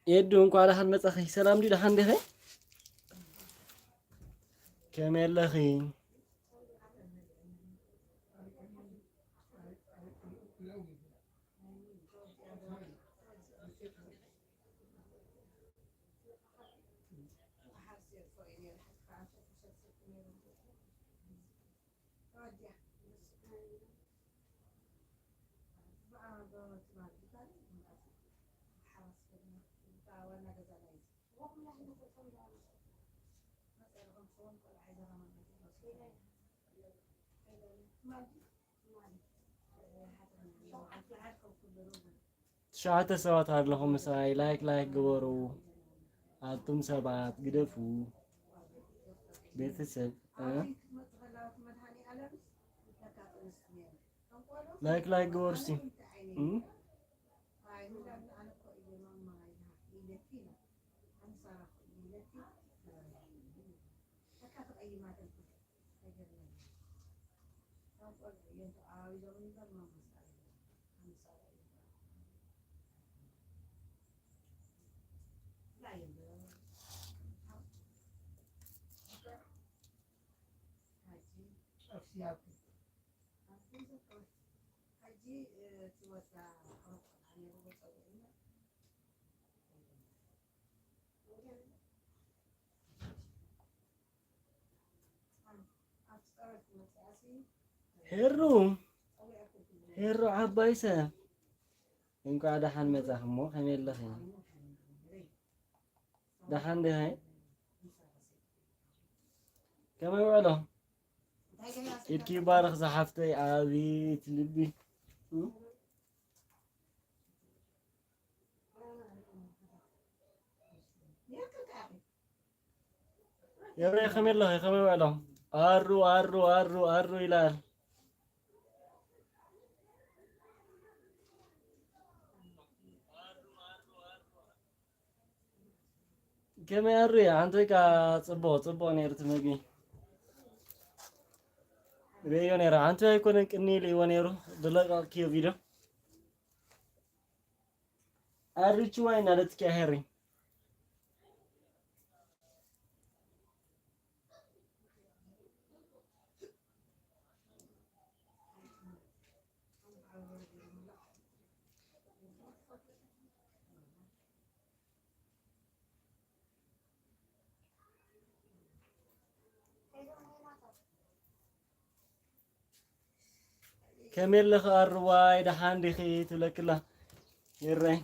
ኤዱ፣ እንኳዕ ደሓን መጻኺ። ሰላም ድዩ? ደሓን ዲኺ? ከመይ ኣለኺ? ትሽዓተ ሰባት ኣለኹም ምሳይ፣ ላይክ ላይክ ግበሩ። ኣቱም ሰባት ግደፉ። ቤተሰብ፣ እ? ላይክ ላይክ ግበሩ እስቲ። እ? ሄሩ፣ ሄሩ ዓባይ ሰብ፣ እንኳዕ ደሓን መጻኺ። እሞ ከመይ ኣለኺ? ደሓን ዲኺ? ከመይ ውዕሎ? ኢድኪ ይባረኽ ዝሓፍተይ፣ ኣቤት ልቢ። የብሬ ከመይ ኣለኺ? ከመይ ውዕሎ? ኣሩ፣ ኣሩ፣ ኣሩ፣ ኣሩ ይላል። ከመይ ኣሩ? ኣንቶይ ከኣ ጽቡቕ፣ ጽቡቕ ነይሩ እቲ መግቢ። ርእዮ ነይረ። ኣንቶይ ኣይኮነን ቅኒ ኢልዎ ነይሩ፣ ዝለቀቕክዮ ቪድዮ። ኣሪችዋይ እናለትኪ ኣሄሪ። ከመይ ኣለኺ ኣሩዋይ፣ ደሓን ዲኺ ትብለኪ ኣላ። ይረይ።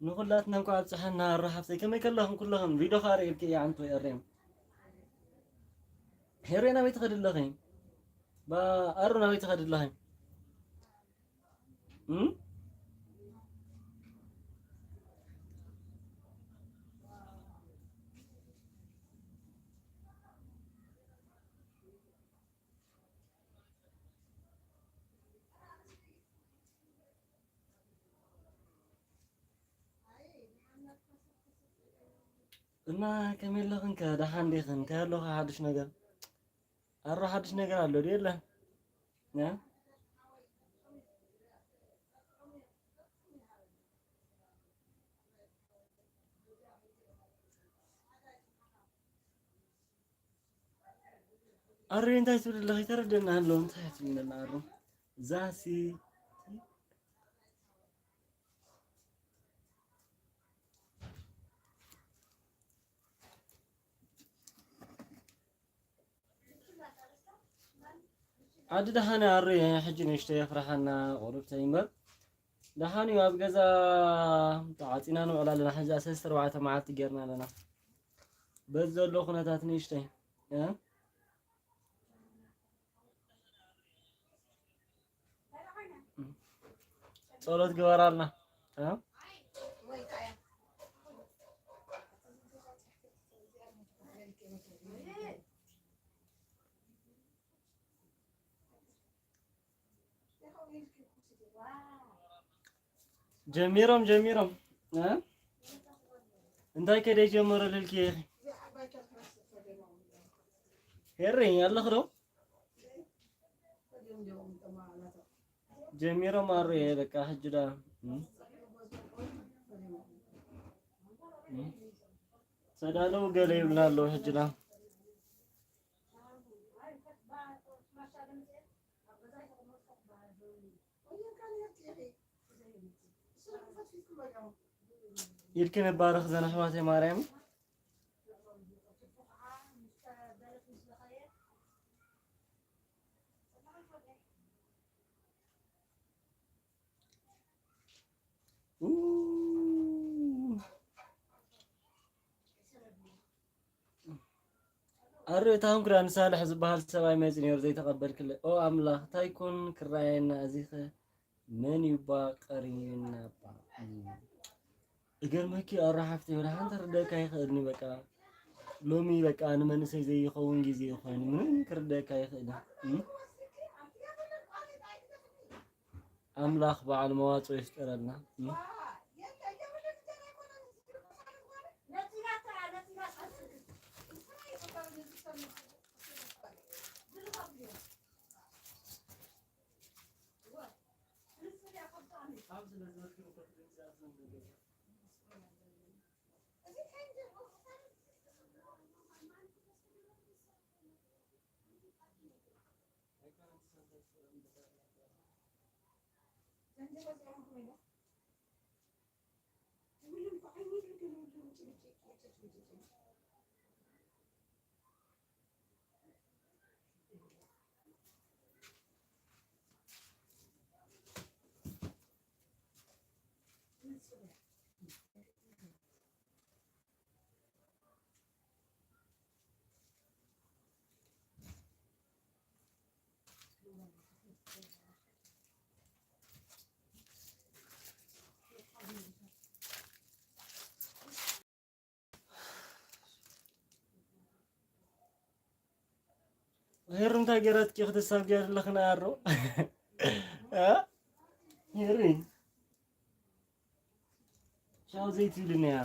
ንኹላትና እንኳዕ ኣብፀሐና። ኣሮ ሓፍተይ፣ ከመይ ከለኹም ኩለኹም? ቪድዮ ከዓ ርኢልኪ እየ፣ ኣንቶ ኤሬም። ሄሬ ናበይ ትኸዲ ኣለኺ? ባ-፣ ኣሮ ናበይ ትኸዲ ኣለኺ? እም? እና ከመይ ኣለኽን ከ? ደሓን ዲኽን? እንታይ ኣለኹ ሓድሽ ነገር? ኣሮ ሓድሽ ነገር ኣሎ ድዩ የለን? እ? ኣረ እንታይ ትብል ኣለኺ? ተረደና ኣሎ እንታይ ትብል ኣለና ኣሩ ዛሲ ዓዲ ደሓን ኣሪ ሕጂ ንእሽተይ የፍርሓና ቁሩብተይ እምበር ደሓን እዩ። ኣብ ገዛ ተዓፂና ንውዕል ኣለና። ሕዚ ሰለስተ ኣርባዕተ መዓልቲ ጌርና ኣለና። በዚ ዘሎ ኩነታት ንእሽተይ እ? ጸሎት ግበራልና እ? ጀሚሮም ጀሚሮም እ? እንታይ ከደይ ጀመረ ልልኪ ሄረኝ ኣለኽ ዶ ጀሚሮም ኣሩ በቃ ሕጂ ዳ እ? እ? ተዳለው ገለ ይብልና ኣለዉ ሕጂ ዳ ኢድክን ባርኽ ዘን ኣሕዋተይ ማርያም ኡ። ኣረ እታ እንኩዳ ንሳልሕ ዝበሃል ሰብኣይ መፂ ነይሩ ዘይተቐበልክለ ኦ ኣምላኽ እንታይ ኮን ክረኣየና እዚኸ መን እዩ ባ ቀሪናባ እገርመኪ ኣረ ሓፍተይ ወላ ሓንቲ ክርደካ ይኽእልኒ በቃ ሎሚ በቃ ንመንእሰይ ዘይኸውን ግዜ ኮይኑ ምንም ክርደካ ይኽእልን ኣምላኽ በዓል መዋፅኦ ይፍጠረልና። ሄሩ እንታይ ገይረትኪ ክትሳብ ገይርለኽና ኣሮ ሄሪ ሻው ዘይትብልኒ እያ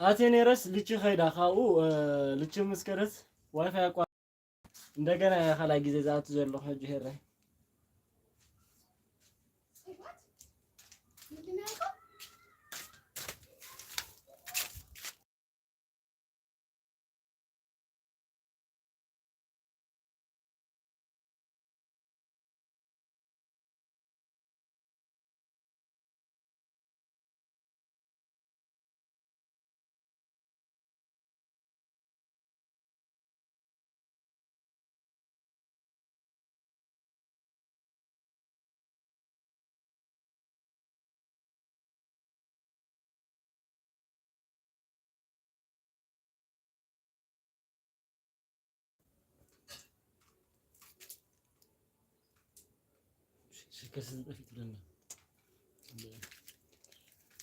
ኣትየ ነይረስ ልቺ ኸይዳ ካብኡ ልቺ ምስ ከደት ዋይፋይ ኣቋ እንደገና እያ ካልኣይ ግዜ ዝኣቱ ዘለኹ ሕጂ ሄረ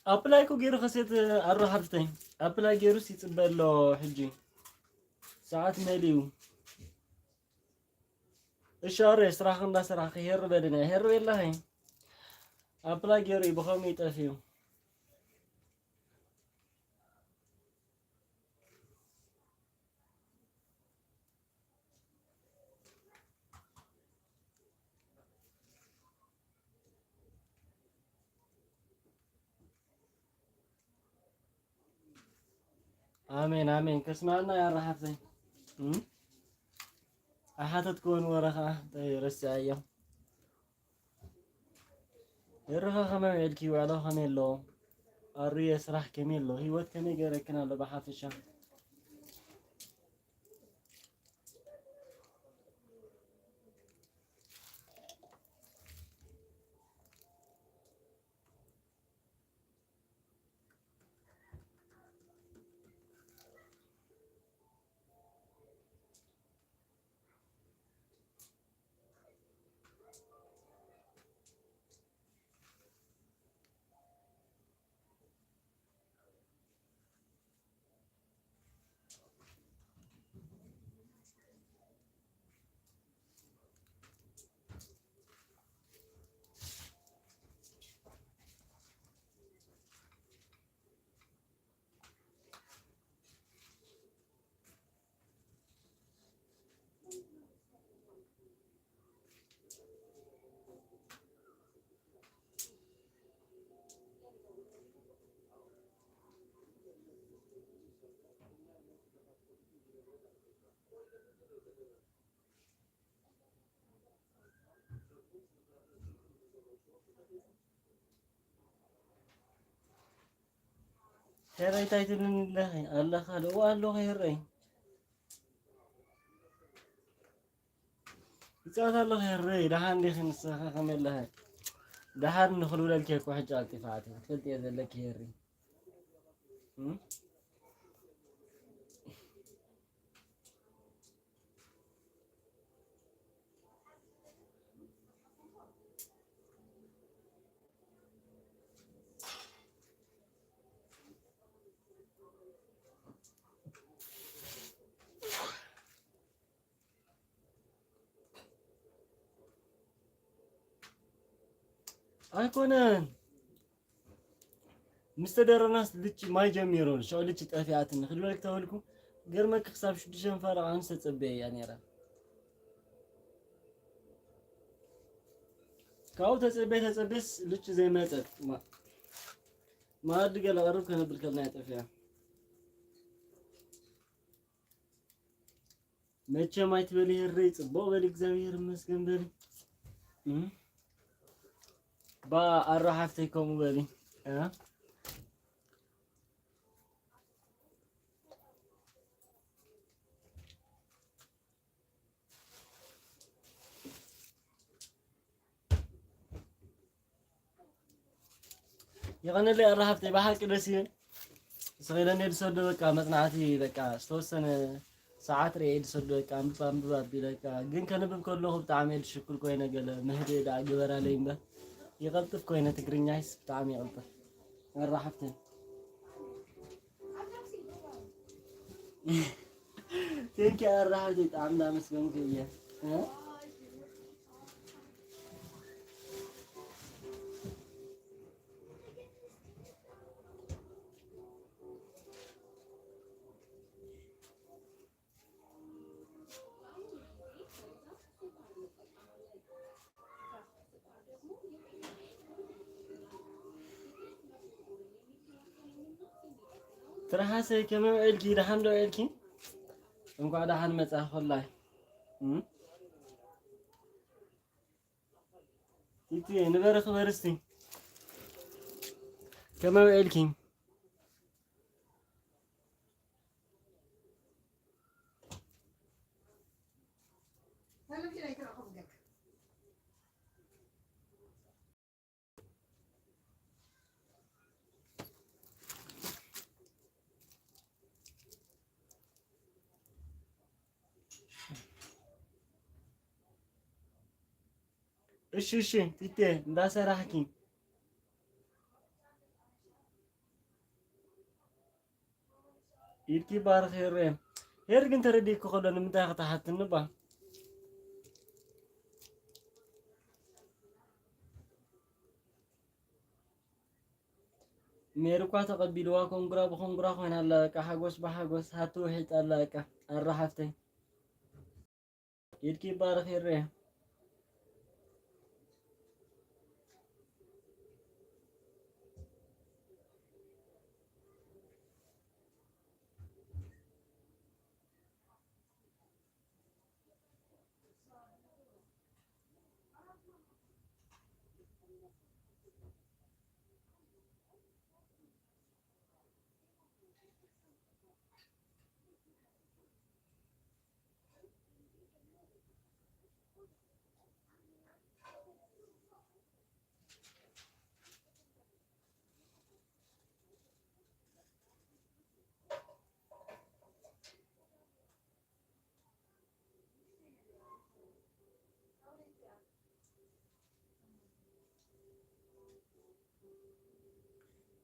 ኣፕላይ እኮ ገይሩ ከሴት ኣሮ ሓፍተይ ኣፕላይ ገይሩስ ይፅበ ኣሎ ሕጂ ሰዓት መሊኡ እሻረ ስራሕ እንዳሰራሕ ክሄር በልና ሄር የለኸ ኣፕላይ ገይሩ ብኸምኡ ይጠፍዩ ኣሜን ኣሜን። ከስማዕና ያራ ሓፍተይ። እም? ኣይሓተትክዎን ወረ ኸዓ ረሲዐዮ። የረኸ ከመይ ውዒልኪ? ውዕሎ ከመይ ኣሎ? ኣሩየ ስራሕ ከመይ ኣሎ? ህይወት ከመይ ገይረክን ኣሎ ብሓፈሻ? ሄረይ ታይ ትብልኒ ኣለኺ? ኣለኻ ዶ? እወ ኣለኹ ሄረይ። ይጻወት ኣለኹ ሄረይ። ደሓን ዲኺ ንስኻ ከመይ ኣለኺ? ደሓን ንኽልብለልኪ እኮ ሕጂ ቀልጢፈ ኣትየ። ክትፈልጥዮ ዘለኪ ሄሪ። እም? ኣይኮነን። ምስ ተደረናስ ልቺ ማይ ጀሚሩ፣ ሽዑ ልቺ ጠፊኣትኒ። ክድበልክ ተበልኩ፣ ገርመክ ክሳብ ሽዱሽተ ፈረቓ ኣንስ ተጸበየ እያ ነይራ። ካብኡ ተጸበየ፣ ተጸበየስ ልቺ ዘይመጸት። ማ-፣ ማዕዲ ገለ ቀርብ ከነብል ከልና እያ ጠፊኣ። መቸም ኣይትበሊ ህረይ፣ ጽቡቕ በሊ፣ እግዚኣብሔር ይመስገን በሊ። እም? ባ ኣሮ ሓፍተይ ከምኡ በሊ። እ? የቐነለይ ኣረ ሓፍተይ፣ ብሓቂ ደስ ይብል። ስቕ ኢለ እንድየ ዝሰዶ በቃ መጽናዕቲ በቃ ዝተወሰነ ሰዓት ርእየ ዝሰዶ በቃ ኣንብብ ኣንብብ ኣቢለ በቃ። ግን ከንብብ ከለኹ ብጣዕሚ እየ ዝሽኩል ኮይነ ገለ መህድኢ ደኣ ግበራለይ እምበር። ይቐልጥፍ ኮይነ ትግርኛይስ ብጣዕሚ ይቐልጥፍ። ኣረ ሓፍተይ። ቴንኪ ኣረ ሓፍተይ፣ ብጣዕሚ እንዳመስገንኩ እየ። እ? ትርሓሰይ ከመይ ውዒልኪ? ደሓን ዶ ውዒልኪ? እንኳዕ ደሓን መጻ ኮላይ። እም? ቲቲ ንበሪ ክበሪ እስቲ። ከመይ ውዒልኪ? እሺ፣ እሺ፣ ቲቴ፣ እንዳሰራሕኪ። ኢድኪ ባርኽ ሄሬ። ሄር ግን ተረዲእኪ ከሎ ንምንታይ ክትሓትኒ ባ? ሜሪ እኳ ተቐቢልዋ ኮንግራ ብኮንግራ ኮይና ኣላ በቃ፣ ሓጎስ ብሓጎስ ሃቱ ውሒጣ ኣላ በቃ። ኣረ ሓፍተይ። ኢድኪ ይባረኽ ሄሬ።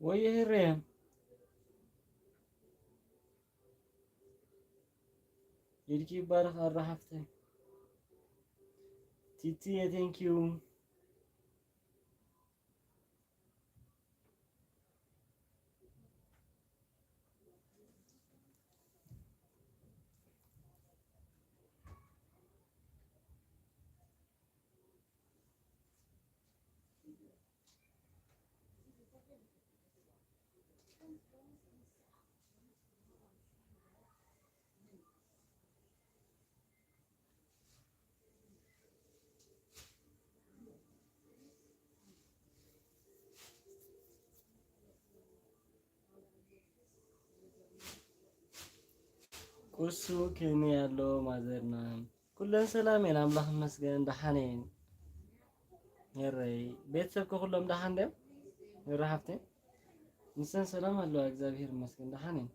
ወይ ሄሬ፣ ኢድኪ ይባረኽ ኣራ ሓፍተይ። ቲቲየ፣ thank you። ቁሱ ከመይ ኣሎ ማዘርና? ኩለን ሰላም እየን፣ ኣምላኽ ይመስገን፣ ደሓን እየን። ሄረይ፣ ቤተሰብ ከ ኩሎም ደሓን ድዮም? ሄረ ሓፍተይ፣ ንሰን ሰላም ኣለዋ፣ እግዚኣብሄር ይመስገን፣ ደሓን እየን።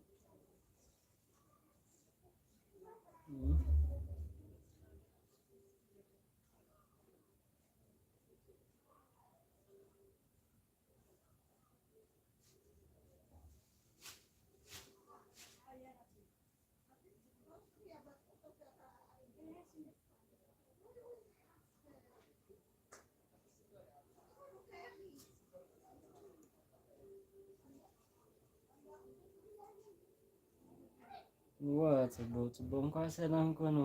ዋ፣ ጽቡቅ፣ ጽቡቅ፣ እንኳን ሰላም ኮኑ።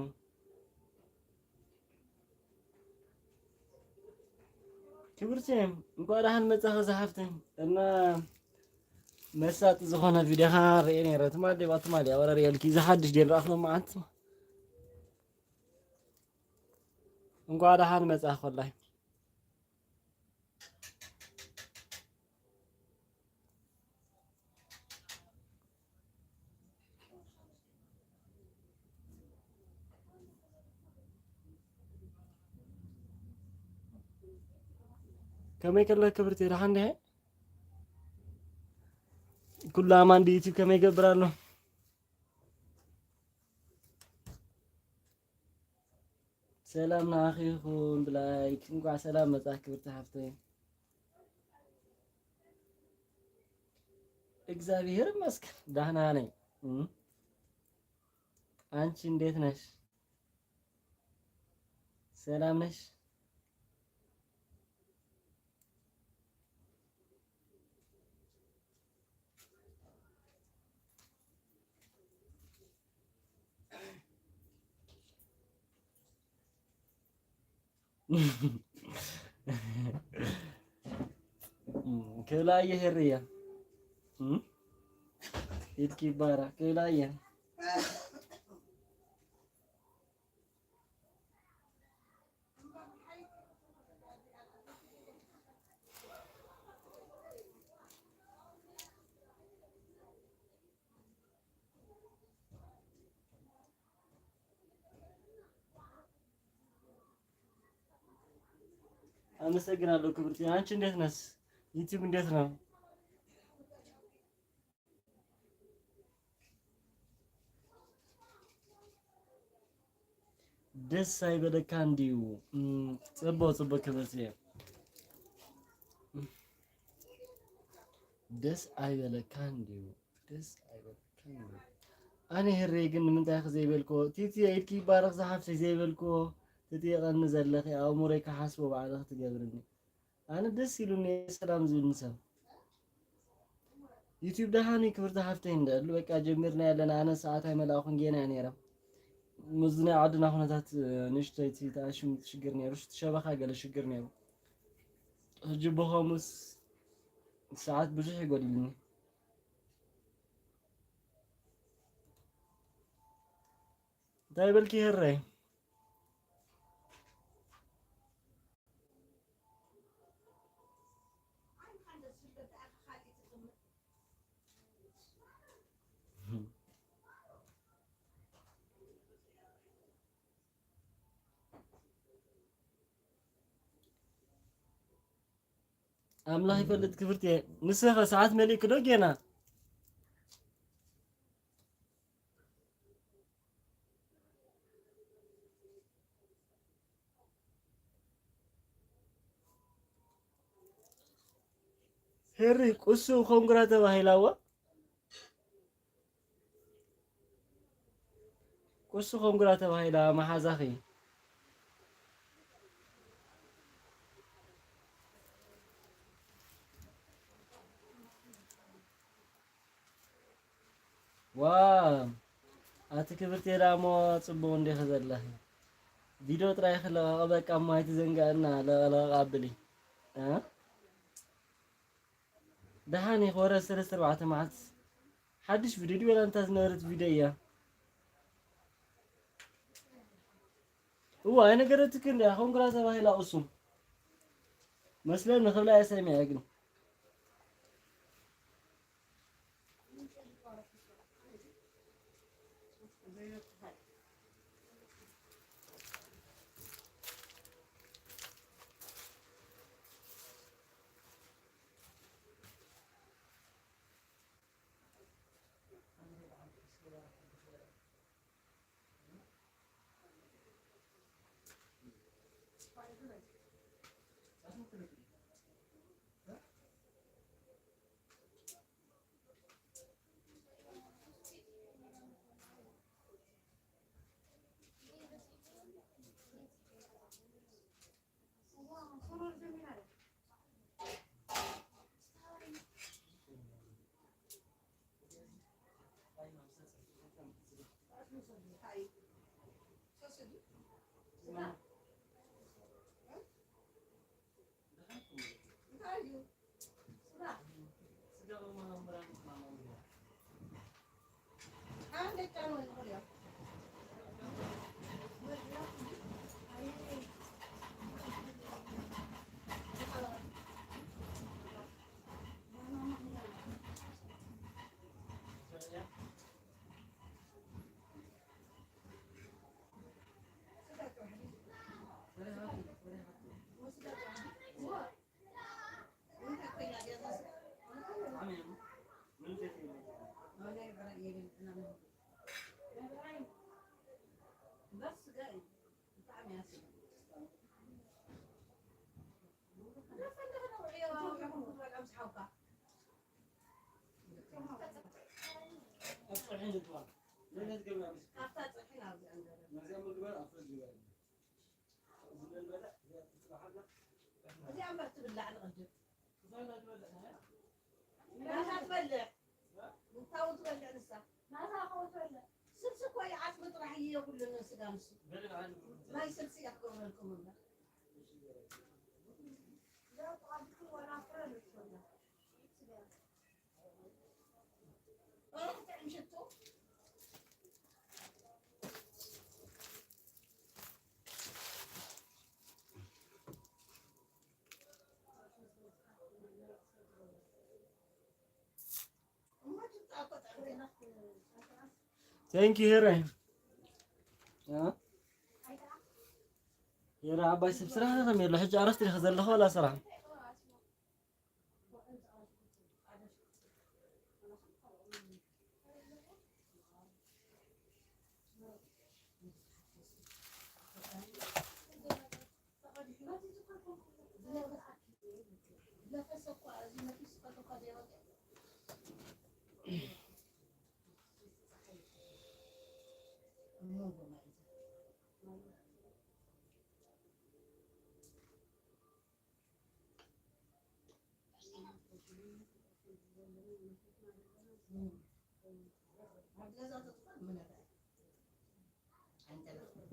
ክብርቲ፣ እንኳን ደሓን መጻኺ ዝሓፍተይ። እና መሳጢ ዝኾነ ቪድዮኻ ርእየ ነይረ። ትማሊ፣ ዋ፣ ትማሊ፣ ኣወረ ርእየልኪ፣ ዝሓድሽ ድየ ንረኣኽ ሎማዓንቲ። እንኳን ደሓን መጻኺ ኮላይ። ከመይ ከሎ ክብርቲ፣ ደሓን ዲኺ? ኩሉ ኣማን ድዩ? ዩቲዩብ ከመይ ይገብር ኣሎ? ሰላም ንዓኺ ይኹን ብላይክ። እንኳዕ ሰላም መጻእኪ ክብርቲ ሓፍተይ። እግዚኣብሔር ይመስገን ደህና ነኝ። እም። አንቺ እንዴት ነሽ? ሰላም ነሽ? ክብላ እየ ሄርያ። እም? ኢድኪ ይባረክ። ክብላ እየ። አመሰግናለሁ ክብርቲ። አንቺ እንዴት ነሽ? ዩቲዩብ እንዴት ነው? ደስ ኣይበለካ እንዲዩ? እም፣ ጽቡቅ፣ ጽቡቅ ክብርቲ። ደስ ኣይበለካ እንዲዩ? ደስ ኣይበለካ እንዲዩ? ኣነ ህሬ ግን ንምንታይ ኢኺ ዘይበልክዎ? ቲቲ ኢድኪ ይባረኽ ዝሓፍተይ ዘይበልክዎ? ትጥይቐኒ ዘለኺ፣ ኣእምሮይ ክሓስቦ ባዕልኺ ትገብርኒ። ኣነ ደስ ኢሉኒ ሰላም ዝብልኒ ሰብ። ዩቲዩብ ደሓን እዩ ክብርቲ ሓፍተይ፣ እንደሉ በቃ ጀሚርና ያለና። ኣነ ሰዓት ኣይመላእኹን ጌና እየ ነይረ። ምስዚ ናይ ዓድና ኩነታት፣ እ፣ ንእሽተይ እቲ ተኣሽሙ ሽግር ነይሩ፣ እቲ ሸበኻ ገለ ሽግር ነይሩ። ሕጂ ብኸምኡስ ሰዓት ብዙሕ ይጎድልኒ። እንታይ በልኪ ህረይ? ኣምላኽ ይፈልጥ ክብርቲ እየ። ንስኸ ሰዓት መሊእኪ ዶ ጌና? ሄሪ ቁሱ ኮንግራ ተባሂላዋ። ቁሱ ኮንግራ ተባሂላ መሓዛኺ። ዋ፣ ኣቲ ክብርቲ ዳሞ ጽቡቕ እንዲኺ ዘለኺ። ቪድዮ ጥራይ ክለቐቕ በቃ ማይ ትዘንጋእና ለቐለቕ ኣብሊ። እ? ደሓን ኢኺ ወረ ሰለስተ ኣርባዕተ መዓልቲ ሓድሽ ቪድዮ ድዩ ወላ እንታ ዝነበረት ቪድዮ እያ? እዋ ኣይነገረትክን ድያ? ኮንግራ ተባሂላ ቁሱ መስለን ንኽብላ እየ ሰሚዐ ግን። እዚኣ እምበር ትብላዕ ንቕድም። ናታ ትበልዕ። እንታይ ትበልዕ ንሳ? ናታ ከው ትበልዕ። ስልሲ እኮ እዩ፣ ዓጽሚ ጥራሕ እዩ የብሉን ስጋ ንሱ። ናይ ስልሲ እያ ክገብረልኩም እምበር። Thank you ሄረ። አ? ሄረ ዓባይ ሰብ ስራሕ ከመይ ኣሎ? ሕጂ ኣረፍት ዲኺ ዘለኺ ወላ ስራሕ?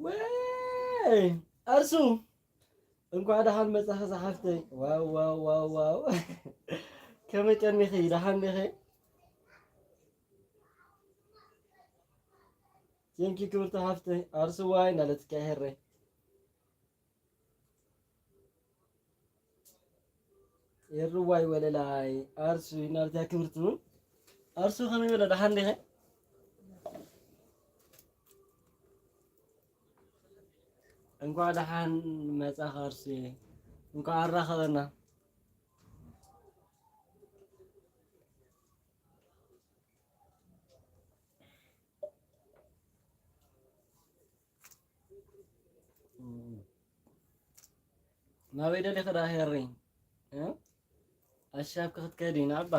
ወይ ኣርሱ እንኳዕ ደሓን መጻኺ ዝሓፍተይ። ዋው ዋው ዋው ዋው። ከመይ ቀኒኺ? ደሓን ዲኺ? ቴንኪ ክብርቲ ሓፍተይ። ኣርሱ ዋይ እናለትካ ሄረይ። ኤርዋይ ወለላይ ኣርሱ እናልታ ክብርቲ እውን ኣርሱ ከመይ በለ ደሓን ዲኸ? እንኳዕ ደሓን መጻኻ ኣርሱ፣ እንኳዕ ኣራኸበና። ናበይ ደሊኺ ደኣ ሄሪ? እ? ኣሻብ ክትከዲ ንዓባ።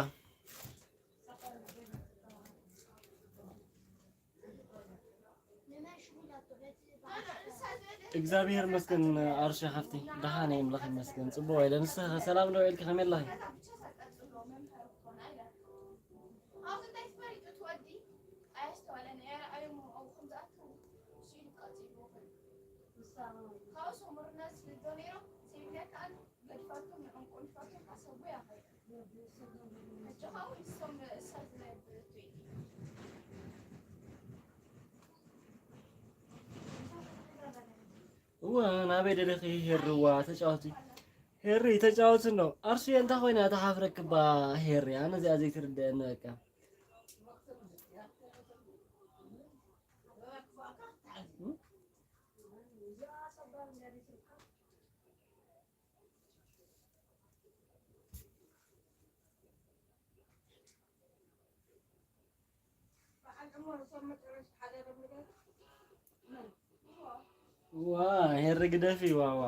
እግዚኣብሔር ይመስገን። ኣርሽ ሓፍቲ ደሓን እየ፣ ኣምላኽ ይመስገን። ጽቡቕ ኢለ። ንስኻ ሰላም ዶ ኢልኪ ከመይ ኣለኺ? እወ ናበይ ደለኺ ሄርዋ ተጫወቲ። ሄሪ ተጫወቲ ነው። ኣርሽየ እንታይ ኮይና ተሓፍረክባ ሄሪ፣ ኣነ እዚኣ ዘይትርድአኒ በቃ። ዋ ሄሪ ግደፊ ዋዋ።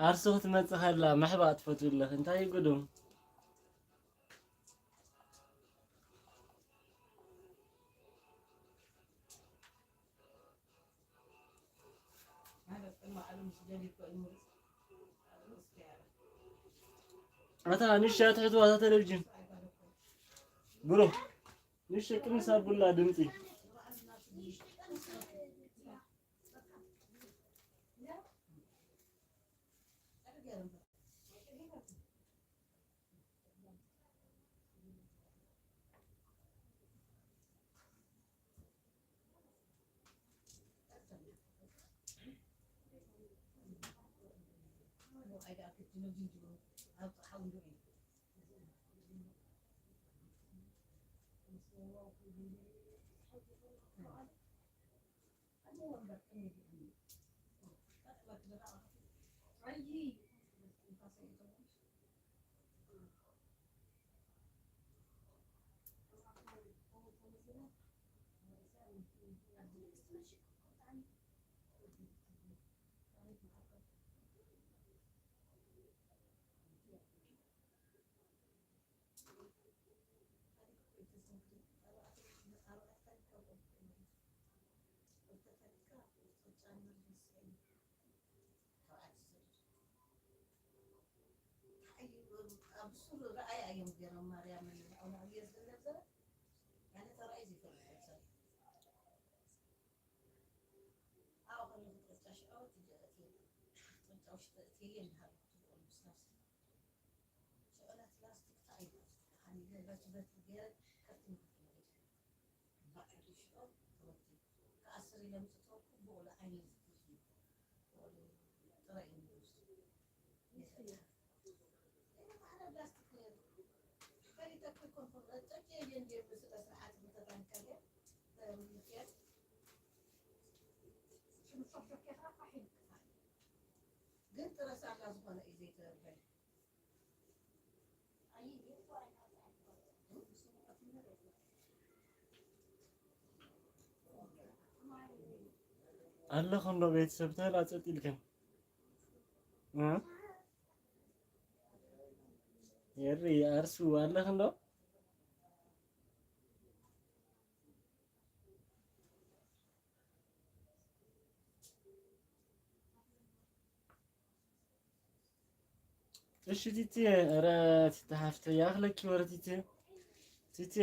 ኣርሱ ክትመጽእ ከላ መሕባእ ትፈትው ኣለኺ። እንታይ እዩ ጉዱ? ኣታ ንሻ ትሕትዋ እታ ቴሌቪዥን ብሮ ንሽ ቅንስ ኣቡላ ድምፂ። ኣብ ሱር ረኣይ ኣዮም ገይሮም ማርያምን ኣቡነ ኣብየ ዝግበር ዘረ ያለ ተራእይ ዘይፈልጥ ሰብ ኣብኡ ከለኹ ጥጫ ሽዑ ጥጫ ውሽጢ እትየ እንዳሃለኩ ትብቆል ምስናስ ሽዑ ናት ላስቲክ ተኣይ ሓኒ ገበቲ በቲ ገይረ ከፍቲ ምክፍለ ባዕሉ ሽዑ ተወቲ ክኣስር ኢለ ምፅተወኩ ብቑሉ ዓይነ ዝትይ ግን ጥረ ሳላ ዝኾነ እዩ ዘይተበል ኣለኹ እንዶ ቤተሰብ ተላ ጸጥ ኢልክን እ የሪ ኣርሱ ኣለኽ እንዶ እሺ ቲቲ ኧረ ቲቲ ሓፍተይ ይኣኽለኪ ወረ ቲቲ ቲቲ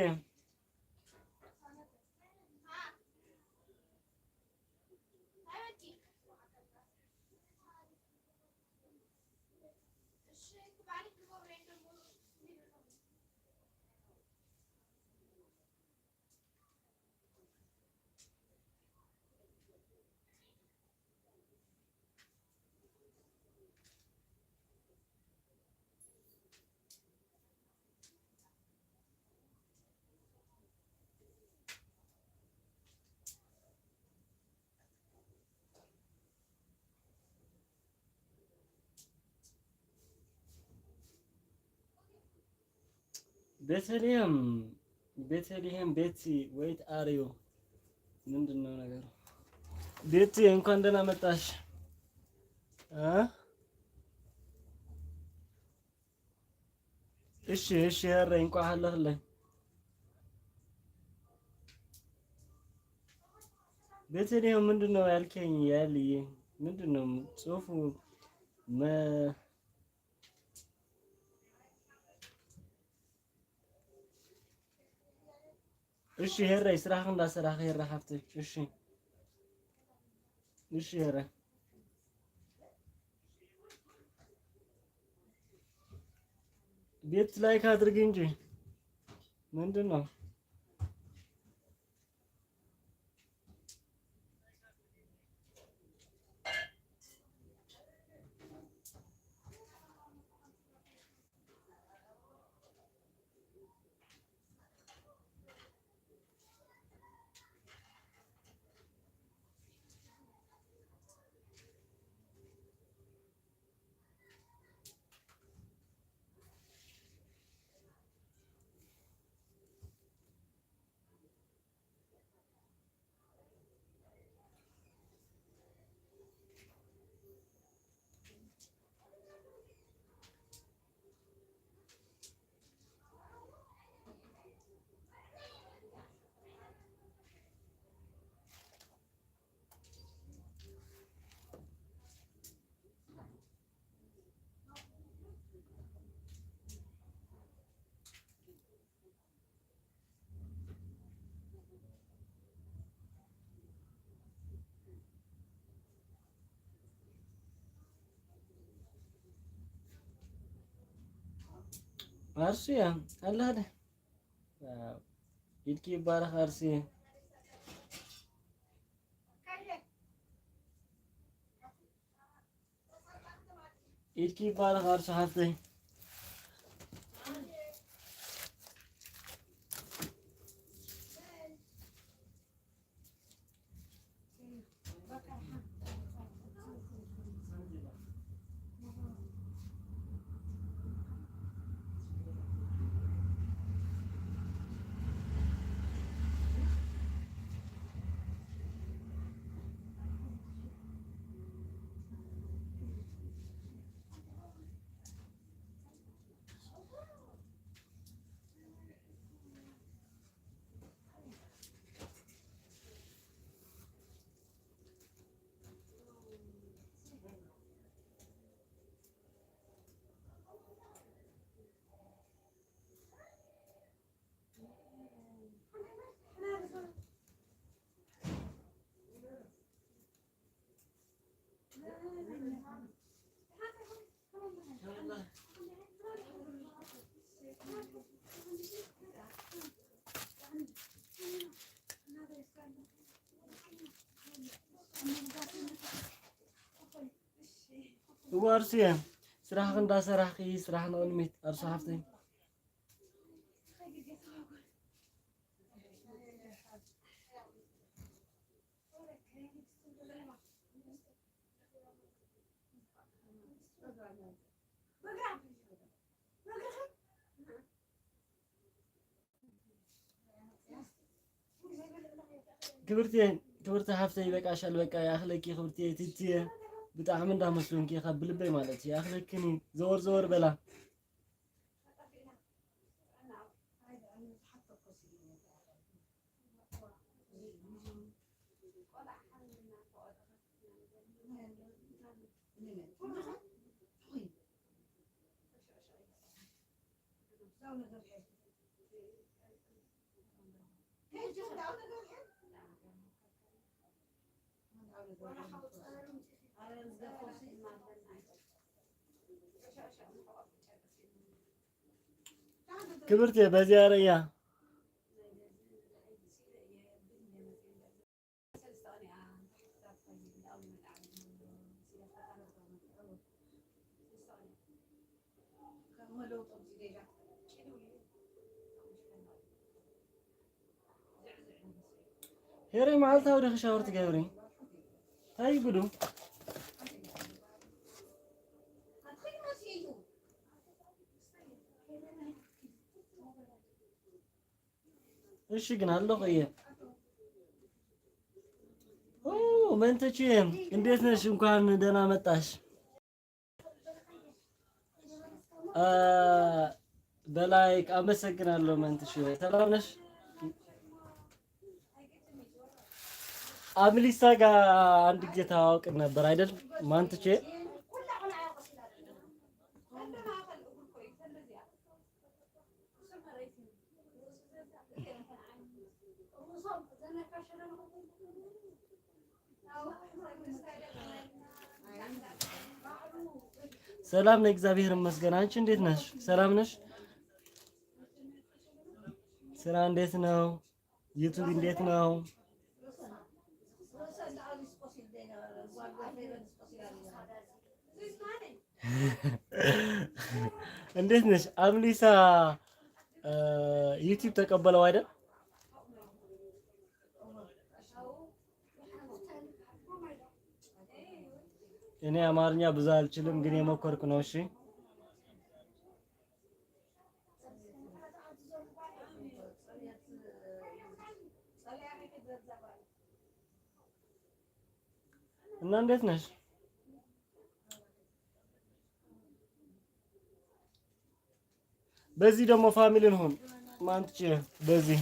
ቤተልሔም ቤተልሔም ቤቲ where are you? ምንድን ነው ነገሩ? ቤቲ እንኳን ደህና መጣሽ። እ እሺ፣ እሺ፣ ሄረይ እንኳን ሃለኽለይ። ቤተልሔም ምንድን ነው ያልከኝ? ያልዬ ምንድን ነው ጽሑፉ? መ-፣ እሺ፣ ሄረይ ስራሕኺ እንዳሰራሕኺ ሄረ ሓፍተይ። እሺ፣ እሺ፣ ሄረ ቤት ላይክ አድርጊ እንጂ ምንድን ነው? አርሱያ አለ አይደል? ኢድኪ ይባረክ አርሲ። ኢድኪ ይባረክ አርሱ ሓፍተይ። እወ ኣርሱየ፣ ስራሕኺ እንዳሰራሕኺ፣ ስራሕ ንቕድሚት ኣርሱ ሓፍተይ። ክብርቲ፣ ክብርቲ ሓፍተይ፣ ይበቃሻል፣ በቃ ይኣኽለኪ። ክብርቲ ቲቲየ፣ ብጣዕሚ እንዳመስገንኩ፣ ካብ ብልበይ ማለት እዩ። ይኣኽለክኒ፣ ዘወር ዘወር በላ። ክብርቲ በዚያ ርእያ። ሄሪ፣ መዓልታዊ ዲኺ ሻወር ትገብሪ? እንታይ ጉዱ? እሺ፣ ግን ኣለኹ እየ። ኦ፣ መንተችዬ፣ እንዴት ነሽ? እንኳን ደህና መጣሽ። አ፣ በላይክ አመሰግናለሁ። መንትሽ ሰላም ነሽ? አምሊሳ ጋር አንድ ጊዜ ተዋውቀን ነበር አይደል? ማንትቼ ሰላም ነው፣ እግዚአብሔር ይመስገን። አንቺ እንዴት ነሽ? ሰላም ነሽ? ስራ እንዴት ነው? ዩቱብ እንዴት ነው? እንዴት ነሽ አምሊሳ? ዩቲዩብ ተቀበለው አይደል? እኔ አማርኛ ብዙ አልችልም፣ ግን የሞከርኩ ነው። እሺ። እና እንዴት ነሽ? በዚህ ደግሞ ፋሚሊ እንሆን ማንትቼ በዚህ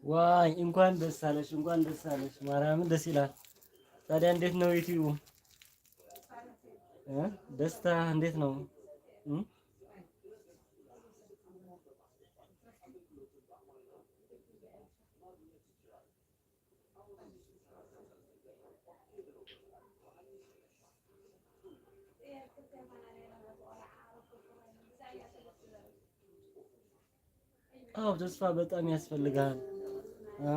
ዋይ እንኳን ደስ አለሽ፣ እንኳን ደስ አለሽ። ማርያምን ደስ ይላል። ታዲያ እንዴት ነው ዩቲዩቡ? እ? ደስታ እንዴት ነው? እ? አዎ፣ ተስፋ በጣም ያስፈልጋል። አ?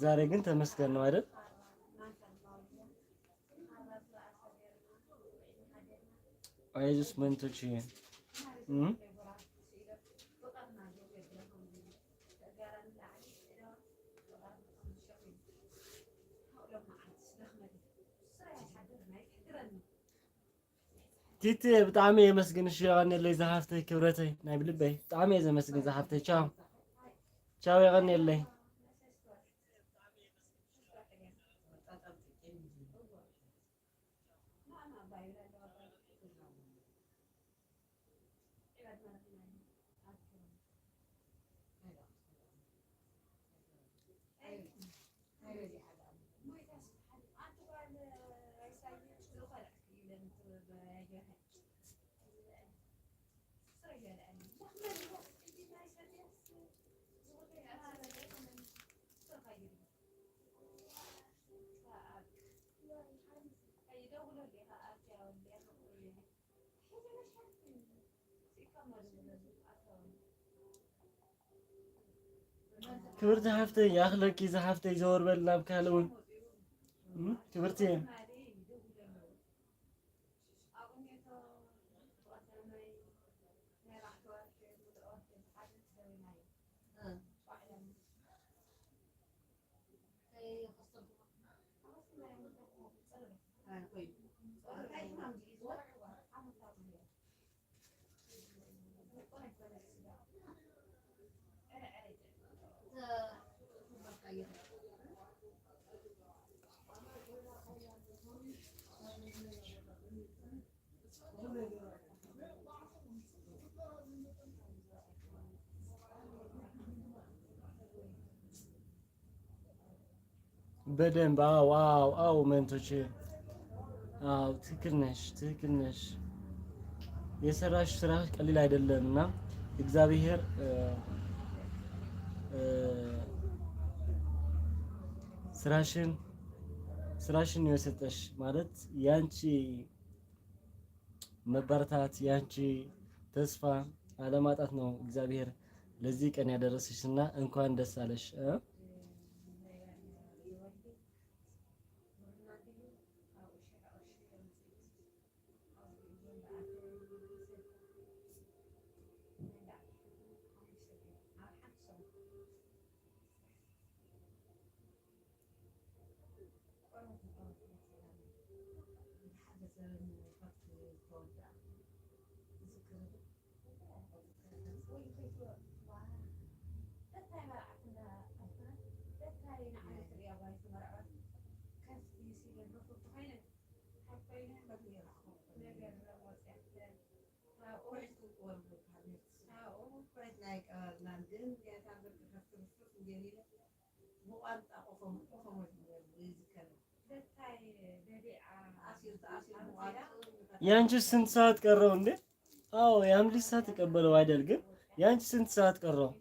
ዛሬ ግን ተመስገን ነው አይደል? አይዞሽ መንቶች። እ? ቲቲ ብጣዕሚ የመስግንሽ፣ የቐንየለይ ዝሓፍተይ ክብረተይ ናይ ብልበይ ብጣዕሚ እየ ዘመስግን ዝሓፍተይ። ቻው ቻው፣ የቐንየለይ። ክብርቲ ሓፍተይ፣ ይኣኽለኪ ዝሓፍተይ፣ ዘወር በል ናብ ካልእ እውን። እም፣ ክብርቲ እየ። በደንብ። አዎ፣ አዎ፣ አዎ መንቶቼ። አዎ፣ ትክክል ነሽ፣ ትክክል ነሽ። የሰራሽ ስራ ቀሊል አይደለም እና እግዚአብሔር እ፣ እ፣ ስራሽን ስራሽን ነው የሰጠሽ። ማለት ያንቺ መበረታት፣ ያንቺ ተስፋ አለማጣት ነው እግዚአብሔር ለዚህ ቀን ያደረሰሽ እና እንኳን ደስ አለሽ እ? ያንቺ ስንት ሰዓት ቀረው እንዴ? አዎ፣ የአምልሳ ተቀበለው አይደል? ግን ያንቺ ስንት ሰዓት ቀረው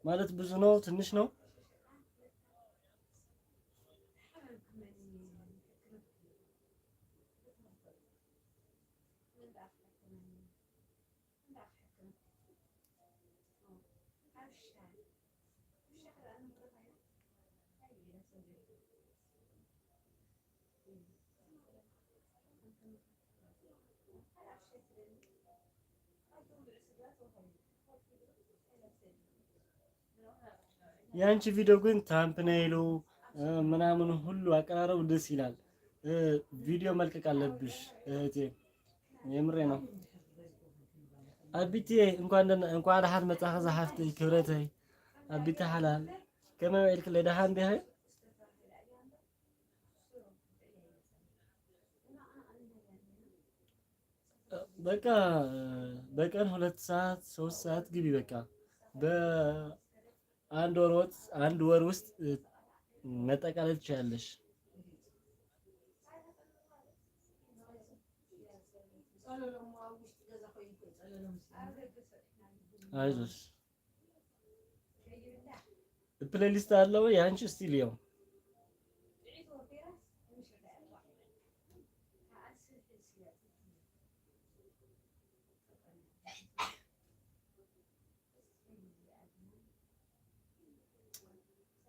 ማለት ብዙ ነው ትንሽ ነው? የአንቺ ቪዲዮ ግን ታምፕኔይሉ ምናምኑ ሁሉ አቀራረቡ ደስ ይላል። ቪዲዮ መልቀቅ አለብሽ እህቴ፣ የምሬ ነው። አቢቴ እንኳን ደህና እንኳን ደሓን መጻኺ ዝሓፍተይ ክብረተይ። አቢቴ ሓላል ከመይ ውዒልክለይ ደሓን ዲኺ? በቃ በቀን ሁለት ሰዓት ሶስት ሰዓት ግቢ። በቃ በአንድ ወር ወጥ አንድ ወር ውስጥ መጠቃለል ትችላለሽ። አይዞሽ። ፕሌሊስት አለው ያንቺ እስቲ ልየው።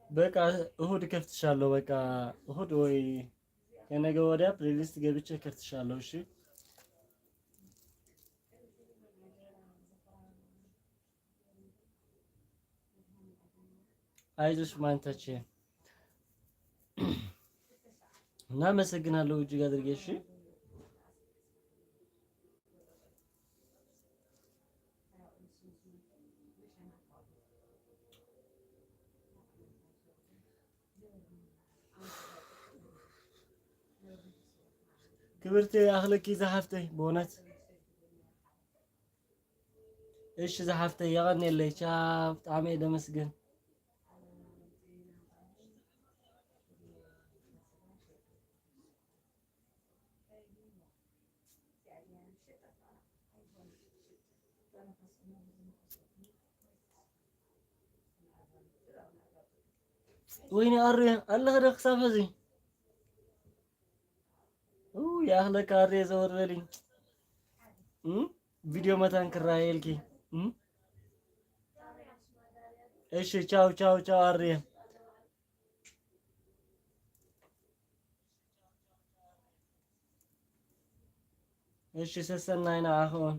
በቃ እሁድ ከፍትሻለሁ። በቃ እሁድ ወይ ከነገ ወዲያ ፕሌሊስት ገብቼ ከፍትሻለሁ። እሺ። አይዞሽ ማንታቼ፣ እናመሰግናለሁ እጅግ አድርጌ። እሺ። ክብርቲ ኣኽለኪ ዝሓፍተይ ብእውነት። እሺ ዝሓፍተይ የቐንየለይ። ቻው፣ ብጣዕሚ እየ ደመስግን። ወይኔ ኣሩየ ኣለኸ ዶ ክሳብ ሕዚ? ኡ፣ ይኣኽለካ ኣሩየ ዘወር በሊ። እም? ቪድዮ መታን ክረኣየልኪ። እም? እሺ፣ ቻው፣ ቻው፣ ቻው ኣሩየ። እሺ፣ ሰሰናይ ንዓኹም።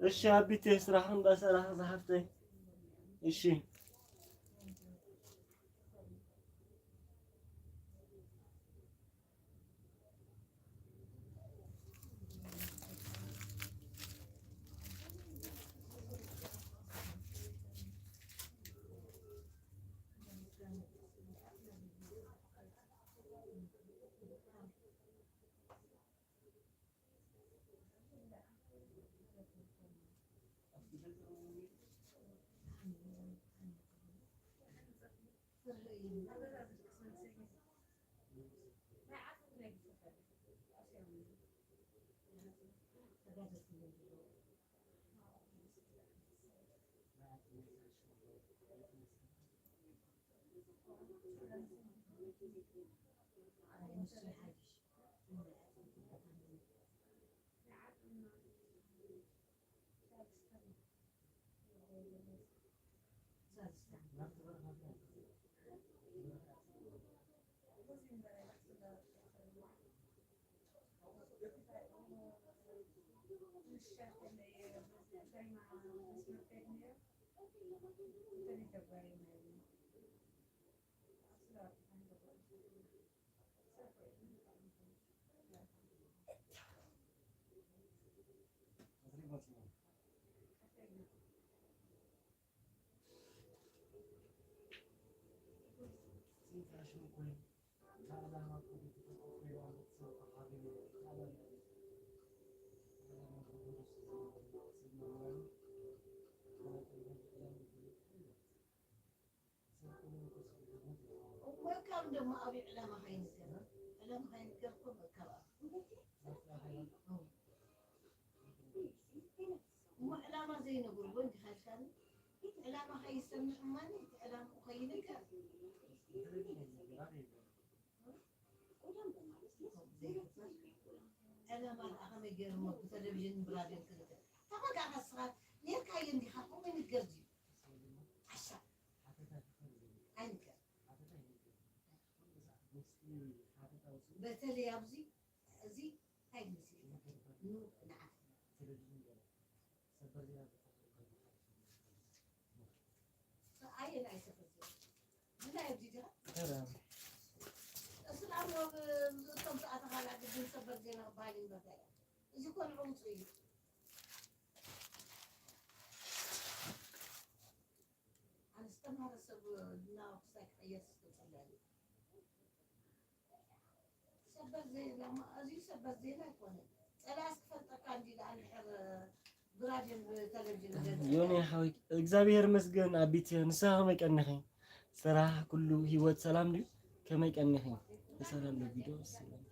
እሺ ኣቢቴ፣ ስራሕ እንዳሰራህ ዝሓፍተይ። እሺ። መልካም ደሞ ኣብዩ ዕላማ ከይንገር ዕላማ ከይንገር እኮ መልካም ኣብ እሞ ዕላማ ዘይነግርዎ እንዲኻ ኢልካኒ ዕላማ ከይሰምዕ እማኒ እቲ ዕላምኡ ከይንገር ዕላማ ደኣ ከመይ ገይሩ እሞ ብተለቪዥን ብራድዮን ክንገር ተመጋጋስኻ ኔርካዮ እንዲኻ ከምኡ ይንገር ድዩ ዓሻ ኣይንገር በተለይ ኣብዚ እዚ እንታይ ዝመስል እዩ ንዓት ኣየናይ ሰፈር ዜና ብናይ ኣብዚ ዲኻ እስላም እቶም ተኣተኻላ ግድን ሰበር ዜና ክበሃል ይንበርታ እያ እዚ ኮን ዕውፁ እዩ ኣነ ዝተማረ ሰብ ናብ ክሳይ ክቕየር ዝተጸለለ ሰበር ዜና እማ ኣዝዩ ሰበር ዜና ኣይኮነን። ጸላእስ ክፈልጠካ እንዲ ደኣ እንድሕር ብራድዮን ብተለቪዥን ገንዘብ ዮኒ ሓወይ እግዚኣብሔር ይመስገን ኣቢት ንስኻ ከመይ ቀኒኺ? ስራሕ ኩሉ ህይወት ሰላም ድዩ? ከመይ ቀኒኺ? ብሰላም ዶ ቪድዮ ሰላም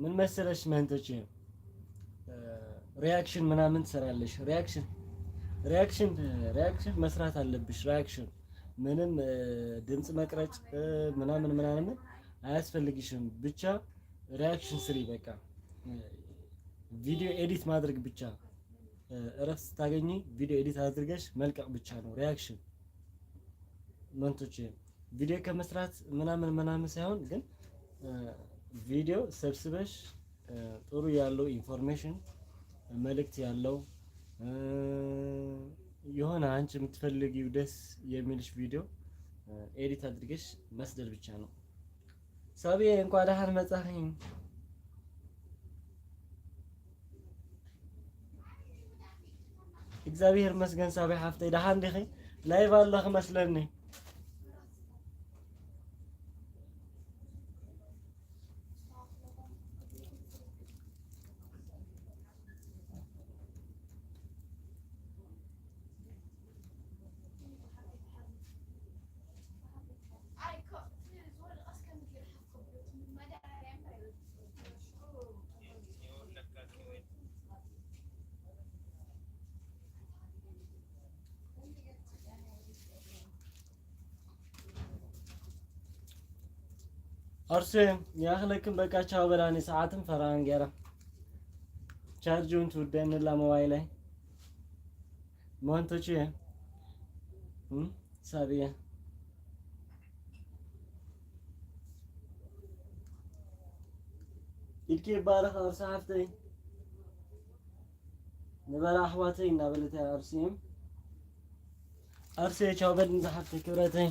ምን መሰለሽ መንቶች reaction ምናምን ትሰራለሽ። reaction reaction reaction መስራት አለብሽ። reaction ምንም ድምፅ መቅረጽ ምናምን ምናምን አያስፈልግሽም። ብቻ reaction ስሪ በቃ። video edit ማድረግ ብቻ። እረፍት ስታገኚ video edit አድርገሽ መልቀቅ ብቻ ነው reaction መንቶች። video ከመስራት ምናምን ምናምን ሳይሆን ግን video ሰብስበሽ ጥሩ ያለው information መልእክት ያለው የሆነ አንቺ የምትፈልጊው ደስ የሚልሽ video edit አድርገሽ መስደድ ብቻ ነው። ሳብየ እንኳ ደሓን መጻኺ። እግዚኣብሔር ይመስገን ሳብየ ሓፍተይ ደሓን ዲኺ? live ኣለኺ መስለኒ። ኣርሴ ያኽለክን በቃ ቻው በላኒ። ሰዓትን ፈራን ገይራ ቻርጅውን ትውደንላ ሞባይለይ መንቶች ሳብየ። ኢድኪ ይባረኽ ኣርሲ ሓፍተይ። ንበራ ኣሕዋተይ እናበለት እያ ኣርሲ። ኣርሲ ቻው በል ንዛ ሓፍተይ ክብረተይ።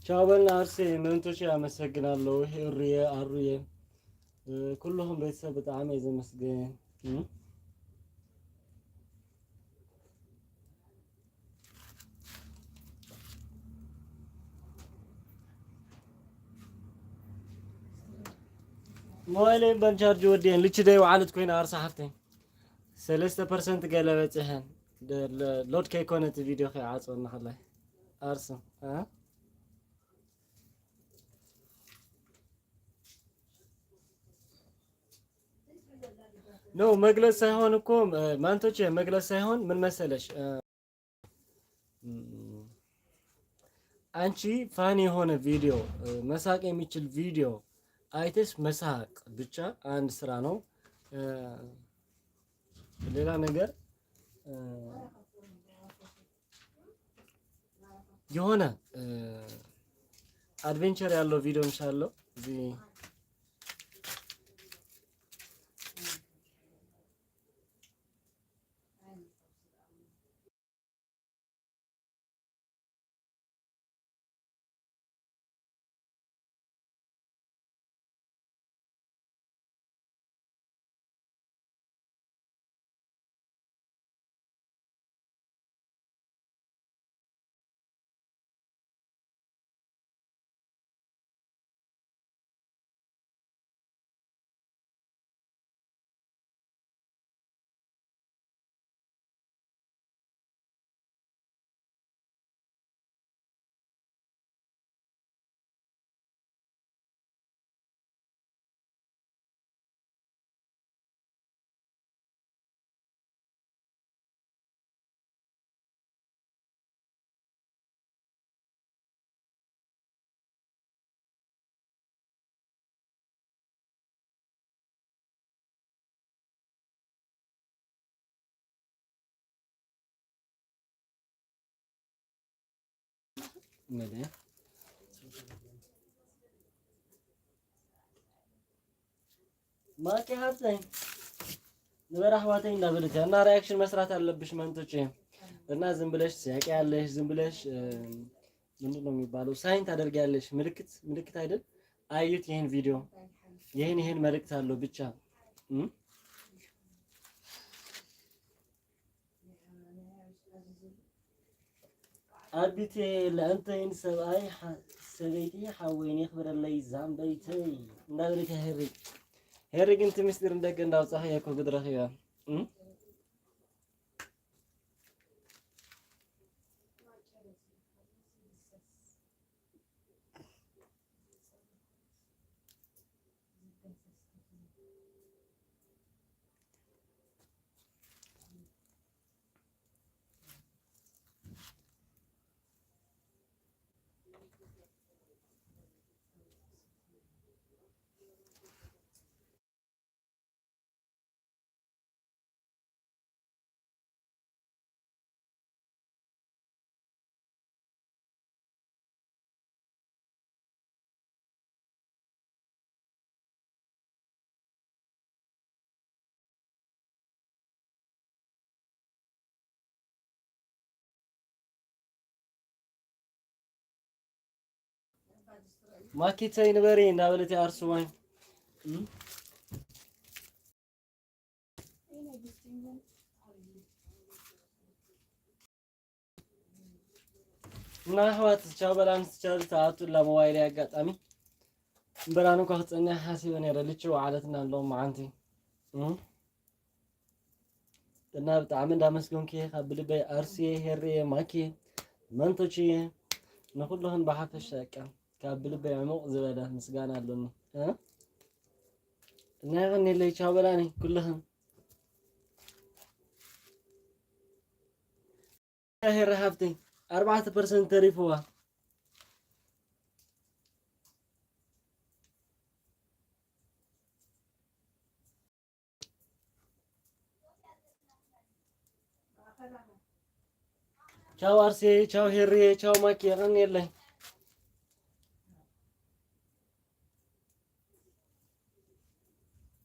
ቻው በልና ኣርሴ መንቶቼ፣ ኣመሰግናለሁ። ሄሩዬ፣ ኣሩዬ፣ እ፣ ኩልኹም ቤተሰብ ብጣዕሚ እየ ዘመስግን። እ? ሞባይለይ እምበር ቻርጅ ወዲአን፣ ልቺ ደይ ወዓለት ኮይና ኣርሳ ሓፍተይ። ሰለስተ ፐርሰንት ገለ በጺሐን። ደ-፣ ለ-፣ ሎድ ከይኮነ እቲ ቪድዮ ከይዓጽወና ከላይ። ኣርስ፣ እ? ኖ፣ መግለጽ ሳይሆን እኮ፣ እ፣ ማንቶቼ፣ መግለጽ ሳይሆን ምን መሰለሽ፣ እ፣ ም፣ አንቺ ፋኒ የሆነ ቪዲዮ፣ እ፣ መሳቅ የሚችል ቪዲዮ አይተሽ መሳቅ ብቻ አንድ ስራ ነው። እ፣ ሌላ ነገር፣ እ፣ የሆነ፣ እ፣ አድቬንቸር ያለው ቪዲዮ እንሻለው እዚህ ማኪ ሓፍተይ ንበር ኣሕዋተይ እንዳበለች እና ሪያክሽን መስራት አለብሽ መንቶቼ። እና ዝም ብለሽ ትስያቂ ያለሽ ዝም ብለሽ፣ እ፣ ምንድን ነው የሚባለው? ሳይን ታደርጊያለሽ። ምልክት፣ ምልክት አይደል? አዩት ይህን ቪዲዮ። ይህን፣ ይህን መልእክት አለው ብቻ። እም? ኣቢቴ ለእንተይን ሰብኣይ ሓ-፣ ሰበይቲ ሓወይን የኽብረለይ ዛምበይተይ እንዳበለት እያ ሄሪ። ሄሪ ግን እቲ ምስጢር ንደገ እንዳውጻኸ እኮ ግድረኽ እያ። እም? ማኪተይ ንበሪ እንዳበለት ይኣርስዋይ። እም? እና ኣሕዋት ቻው በላን ቻው ተኣቱላ ሞባይል ኣጋጣሚ እምበራን እኳ ክጸንሕ ሓሲበ ነይረ ልቺ ወዓለትና ኣለዎም መዓንቲ። እም? እና ብጣዕሚ እንዳመስገንኩ እየ ካብ ብልበይ ኣርሲየ፣ ሄሪየ፣ ማኪ፣ መንቶችየ ንኩልኽን ብሓፈሻ በቃ ካብ ብልበይ ዕሙቕ ዝበለ ምስጋና ኣለኒ። እ? እና የቐንየለይ ቻው በላኒ ኩልኽን። ሄረ ሃብተይ ኣርባዕተ ፐርሰንት ተሪፍዋ። ቻው ኣርሴ፣ ቻው ሄሬ፣ ቻው ማኪ፣ የቐንየለይ።